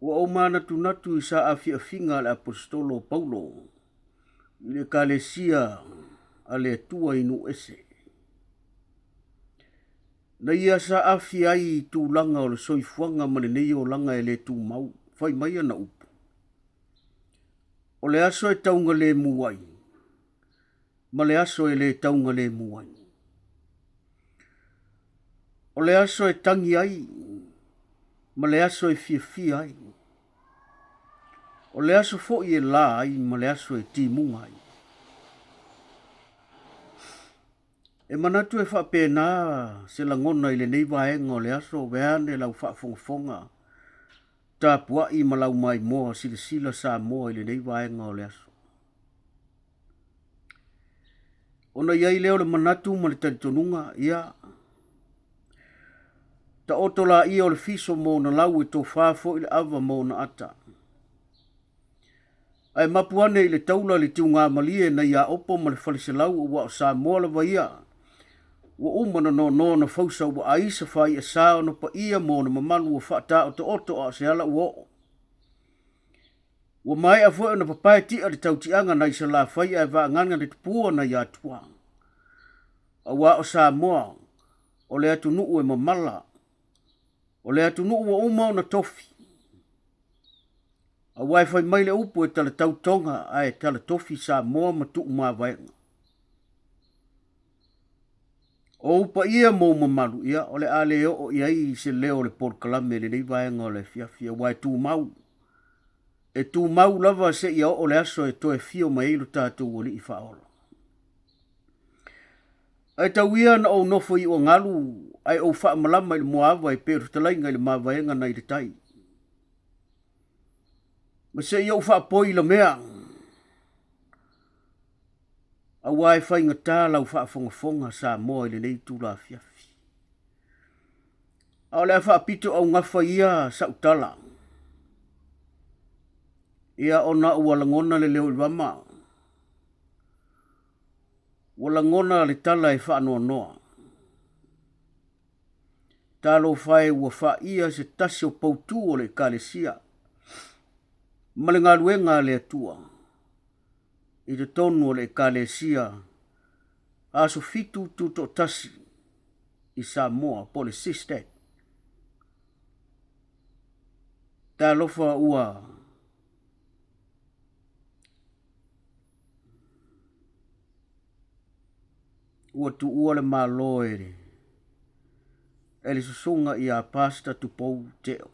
Ua ou manatunatu i saafiafiga a le Aposetolo o Paulo i le Ekalesia a le Atua i nuu ese. Na ia saafi ai i tulaga o le soifuaga ma lenei olaga e le tumau, fai mai ana upu, O le aso e taugalemu ai ma le aso e le taugalemu ai. O le aso e tagi ai ma le aso e fiafia ai. O le aso foi e la ai ma le aso e timuga ai. E manatu e faapena se lagona i lenei vaega o le aso, vaeane lau faafogafoga tapuai ma lau maimoa silasila Samoa i lenei vaega o le aso. Ona i ai lea o le manatu ma le talitonuga, ia, taoto laia o le fiso ma ona lau e tofa foi le ava ma ona ata. Ae mapu ane i le taula le tiugamalie nai Aopo ma le Faleselau aua o Samoa lava ia ua uma ona nonoa ona fausa ua aisa faai'a sa ona paia ma ona mamalu ua faataotooto a o se ala ua oo. Ua maea foi ona papae ti'a le tautiaga nai Salafai ae vaagaga le tupua nai Atua. Aua o Samoa o le atunuu e mamala, o le atunuu ua uma ona tofi. Aua e fai mai le upu e talatau Toga ae talatofi Samoa ma tuumavaega. O ou paia ma ou mamalu, ia, o le a le oo i ai se leo o le polokalame i lenei vaega o le afiafi, aua e tumau, e tumau lava seia oo le aso e toe afio mai ai lo tatou Alii Faaola. Ae tau ia na ou nofo i uagalu ae ou faamalama i le moaava e pei o le fetalaiga i le mavaega nai le tai. Ma seia ou faapoi i lamea, aua e faigata lau faafogafoga Samoa i lenei itula afiafi. A o le a faapito augafa ia sau tala, ia ona ua lagona le leo i rama, ua lagona le tala e faanoanoa. Talofa e ua faia se tasi o poutu o le Ekalesia ma le galuega a le Atua i totonu o le Ekalesia Aso Fitu Tutoatasi i Samoa po o le SISTAC. Talofa ua ua tuua le Malo e le susuga ia Pastor Tupou Teo.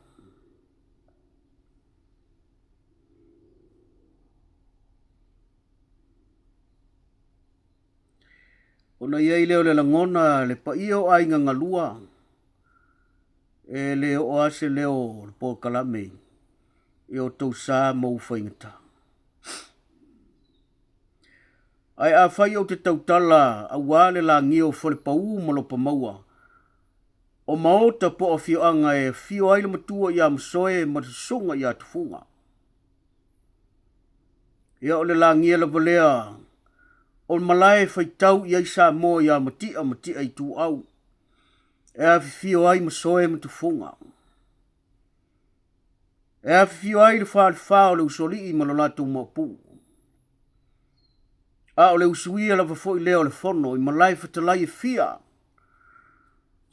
Ona i ai lea o le lagona le paia o aiga galua e le oo lava se leo o le polokalame i outou sa ma ou faigata. Ae afai ou te tautala aua le lagia o Falepau ma Lopamaua, o maota po o afioaga e afio ai le matua ia Masoe ma le susuga ia Tufuga. Ia o le lagia lava lea o malae e faitau i ai Samoa ia Mati'a ma Ti'a Ituau, e afifio ai Masoe ma Tufuga. E afifio ai le falefa o le usoalii ma lo latou maopu. A o le usuia lava foi lea o le fono i malae fetalai e fia,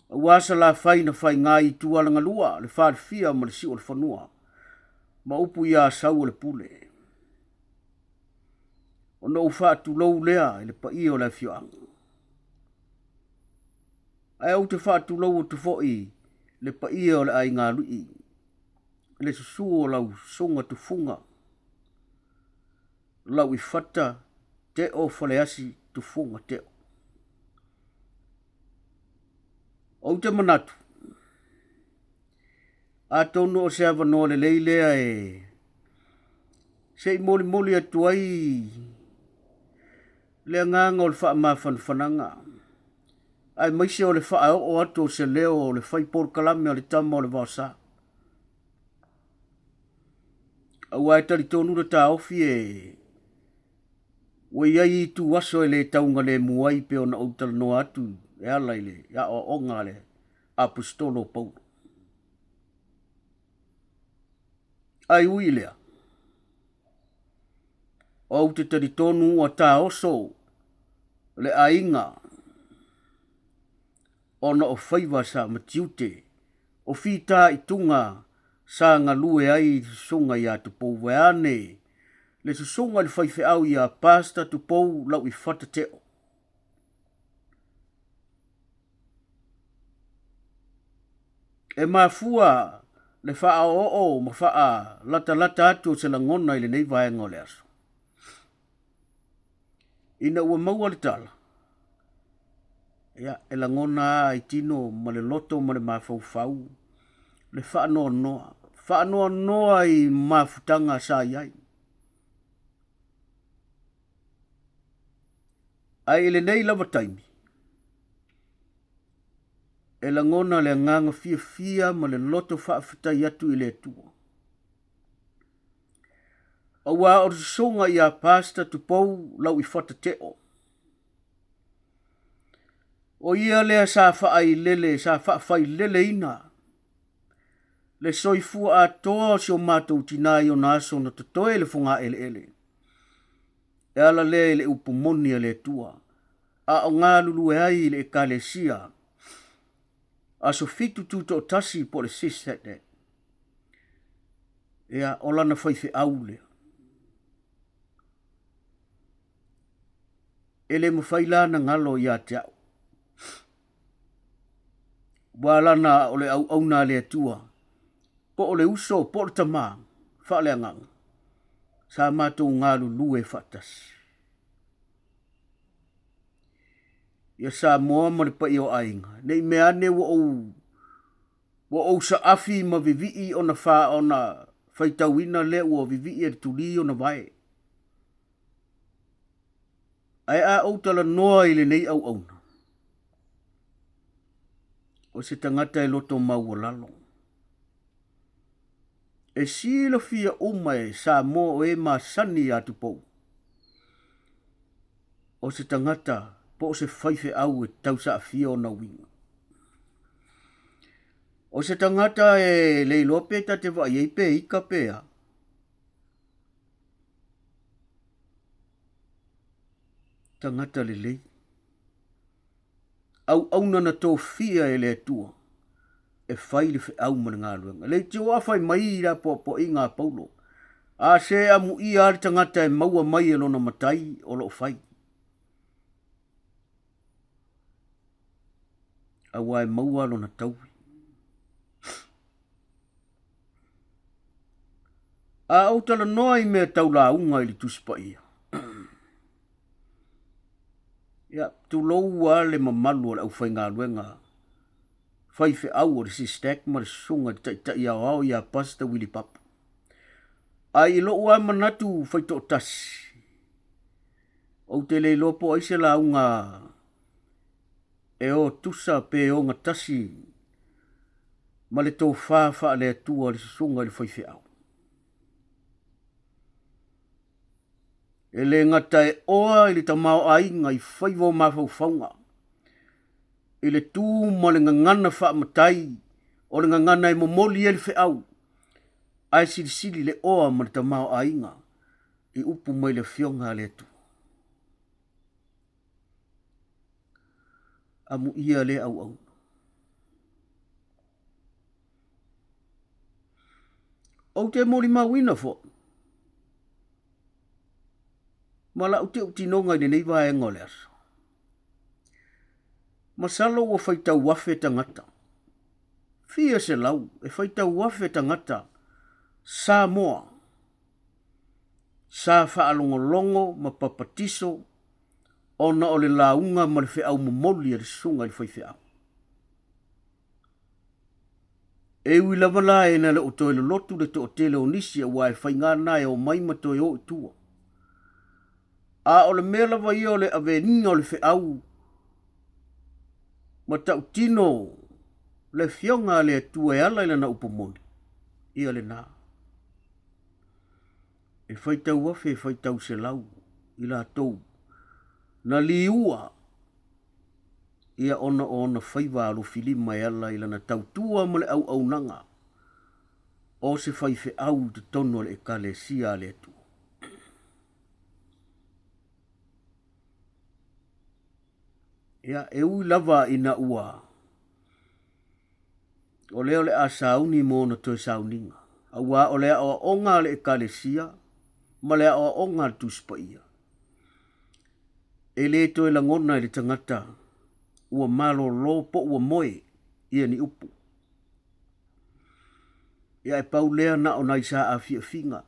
aua Salafai na faiga i Itualagalua, le falefia ma le siuolefanua, ma upu ia Asau o le Pule. Ona ou faatulou lea i le paia o le afioaga. Ae ou te faatulou atu foi le paia o le aiga alii, le susu o lau susuga Tufuga, Lauifata Teo Faleasi Tufuga Teo. Ou te manatu, atonu o se avanoa lelei lea e se i molimoli atu ai le agaga o le faamafanafanaga aemaise o le faaoo atu o se leo o le fai polokalame a le tama o le Vaosa. Aua e talitonu le taofi e ua i ai itu aso e le taugalemu ai pei ona ou talanoa atu e ala i le aoaoga a le Aposetolo o Paulo. Ae ui i lea, ou te talitonu ua taoso le aiga ona o faiva sa ma tiute o fitaituga sa galue ai le susuga ia Tupou vaeane le susuga i le faifeau ia Pastor Tupou Lauifata Teo. E mafua le faaoooo ma faalatalata atu o se lagona i lenei vaega o le aso. Ina ua maua le tala, ia, e lagona lava i tino ma le loto ma le mafaufau le faanoanoa, faanoanoa i mafutaga sa i ai. Ae i lenei lava taimi, e lagona le agaga fiafia ma le loto faafetai atu i le Atua. Aua o le susuga ia Pastor Tupou Lauifata Teo, o ia lea sa faailele, sa faafaileleina le soifua atoa o si o matou tinā i ona aso na totoe i le fogaeleele. E ala lea i le upu moni a le Atua, a o galulue ai i le Ekalesia Aso Fitu Tutoatasi po o le CSAC. Ia, o lana faifeau lea. E le mafai la ona galo ia te au. Ua lana o le auauna a le Atua, po o le uso, po o le tama, faaleagaga, sa matou galulue faatasi. Ia Samoa ma le paia o aiga, ne i mea ane ua ou ua ou saafi ma vivii ona fa ona faitauina lea ua vivii e le tulī ona vae. Ae a ou talanoa i lenei auauna, o se tagata e loto maualalo. E silafia uma e Samoa o e masani ia Tupou, o se tagata po o se faifeau e tausaafia ona uiga. O se tagata e le iloa pe ta te vaai ai pe ika pe a. Tagata lelei. Auauna na tofia e le Atua e fai le feau ma le galuega. Leitioa fai mai i la poapoaiga a Paulo, a se amuia lava le tagata e maua mai e lona matai o lo o fai. Aua e maua lona taui. A ou talanoa i mea tau lauga i le Tusi Paia, ia, tulou lava le mamalu o le aufaigaluega faifeau o le SISTAC ma le susuga i le Taitai Aoao ia Pastor Willie Papu. Ae i lou lava manatu faitoatasi, ou te le iloa po o ai se lauga e o tusa pe ogatasi ma le tofa faale-Atua a le susuga i le faifeau. E le gata e oa i le tamaoaiga i faiva o mafaufauga, i le tu ma le gagana faamatai o le gagana e momoli ai le feau, ae silisili le oa ma le tamaoaiga i upu mai le Afioga a le Atua. Amuia lea auauna. Ou te molimauina foi ma lau teutinoga i lenei vaega o le aso. Masalo ua faitau afe tagata, fia selau e faitau afe tagata Samoa sa faalogologo ma papatiso ona o le lauga ma le feau momoli a le susuga i le faifeau. E ui lava la ina le o toe lolotu le toatele o nisi aua e faiga lena e omai ma toe o i tua. A o le mea lava ia o le aveina o le feau ma tautino le Afioga a le Atua e ala i lana upu moni, ia lena. E faitau afe e faitau selau i latou na liua ia ona o ona faiva alofilima e ala i lana tautua ma le auaunaga. O se faifeau i totonu o le Ekalesia a le Atua. Ia, e ui lava ina ua o lea o le a sauni mo ona toe sauniga, auā o le aoaoga a le Ekalesia ma le aoaoga a le Tusi Paia, e le toe lagona e le tagata ua malolo po ua moe ia ni upu. Ia e pau lea na o nai saafiafiga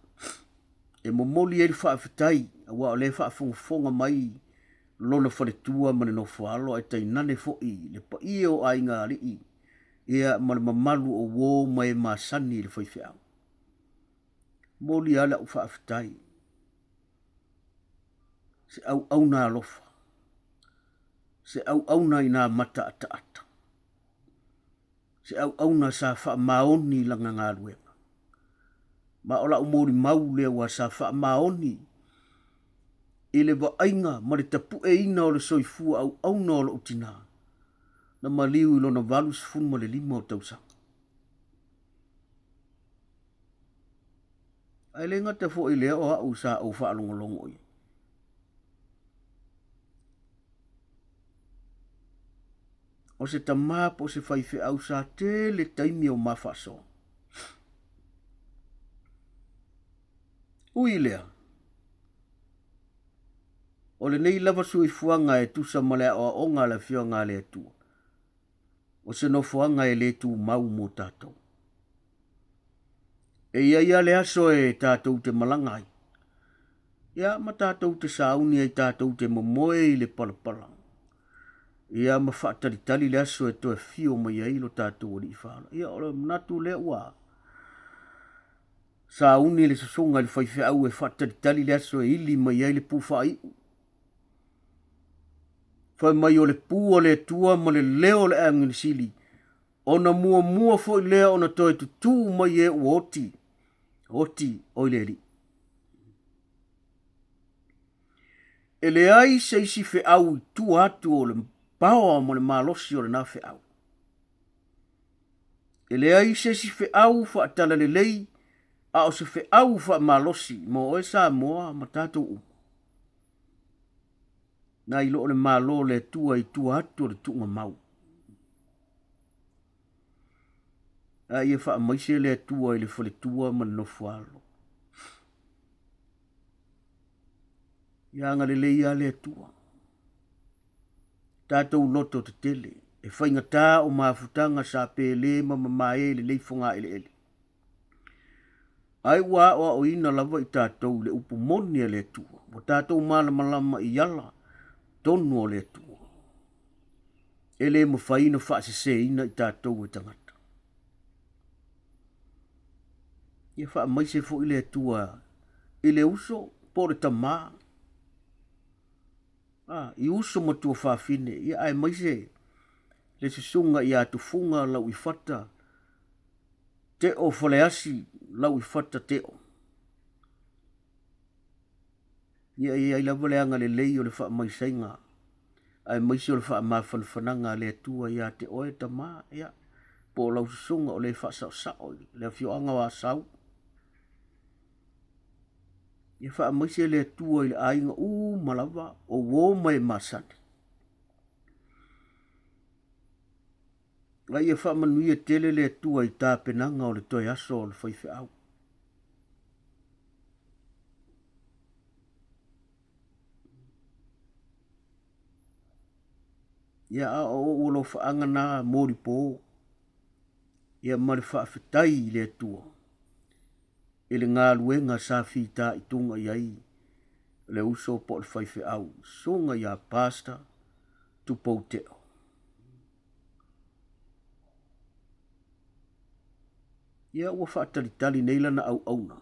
e momoli ai le faafetai aua o lea e faafogafoga mai lona faletua ma le nofoaalo ae tainane foi le paia o aiga alii ia ma le mamalu o uo ma e masani i le faifeau. Momoli lava lau faafetai, se auauna alofa, se auauna i nā mataataata, se auauna sa faamaoni i lana galuega. Ma o lau molimau lea ua sa faamaoni i le vaaiga ma le tapueina o le soifua auauna o lou tinā, na maliu i lona 85 o tausaga. Ae le gata foi i lea o au sa ou faalogologo i ai. O se tama po o se faifeau sa tele taimi o ma faasoa. Ui i lea, o lenei lava soifuaga e tusa ma le aoaoga a le Afioga a le Atua, o se nofoaga e le tumau mo tatou. E i ai lava le aso e tatou te malaga ai, ia ma tatou te sauni ai tatou te momoe i le palapala, ia ma faatalitali le aso e toe afio mai ai lo tatou Alii Faaola. Ia o le manatu lea ua sauni le susuga i le faifeau e faatalitali le aso e ili mai ai le pu faaiu. Fai mai o le pu a le Atua ma le leo o le agelu sili, ona muamua foi lea ona toe tutū mai e ua oti, oti oi le Alii. E leai se isi feau i tua atu o le paoa ma le malosi o lena feau. E leai se isi feau faatalalelei a o se feau faamalosi mo oe Samoa ma tatou uma. Nai lo o le Malo o le Atua i tua atu o le tuugamau. A ia faamaise le Atua i le faletua ma le nofoalo. Ia agalelei lava le Atua. Tatou loto tetele, e faigata o mafutaga sa pele ma mamae i lenei fogaeleele. Ai ua aoaoina lava i tatou i le upu moni a le Atua, ua tatou malamalama i ala tonu o le Atua. E le mafai ona faaseseina i tatou e tagata. Ia faamaise foi le Atua i le uso po o le tamā, a, i uso ma tuafafine, ia aemaise le susuga ia Tufuga Lauifata Teo Faleasi Lauifata Teo. Ia i ai lava le agalelei o le faamaisaiga aemaise o le faamafanafanaga a le Atua ia te oe tama, ia, po o lau susuga o le faasaosao i le afioaga o Asau. Ia faamaise le Atua i le aiga uma lava o uo ma e masani. A ia faamanuia tele le Atua i tapenaga o le toe aso o le faifeau. Ia a o ou alofaaga na molipo, ia ma le faafetai i le Atua i le galuega sa fitaituga i ai le uso po o le faifeau, susuga ia Pastor Tupou Teo. Ia ua faatalitali nei lana auauna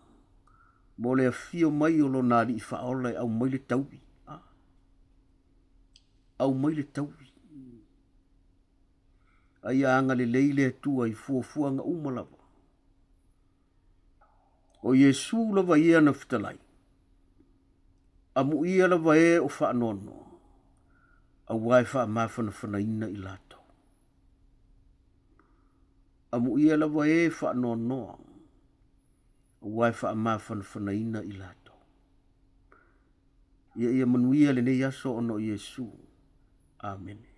mo le afio mai o lona Alii Faaola e aumai le taui. A, aumai le taui. A ia agalelei le Atua i fuafuaga uma lava. O Iesu lava ia na fetalai, amuia lava e o faanoanoa, aua e faamafanafanaina i latou. Amuia lava e faanoanoa. Aua e faamafanafanaina i latou. Ia ia manuia lenei aso ona o Iesu. Amene.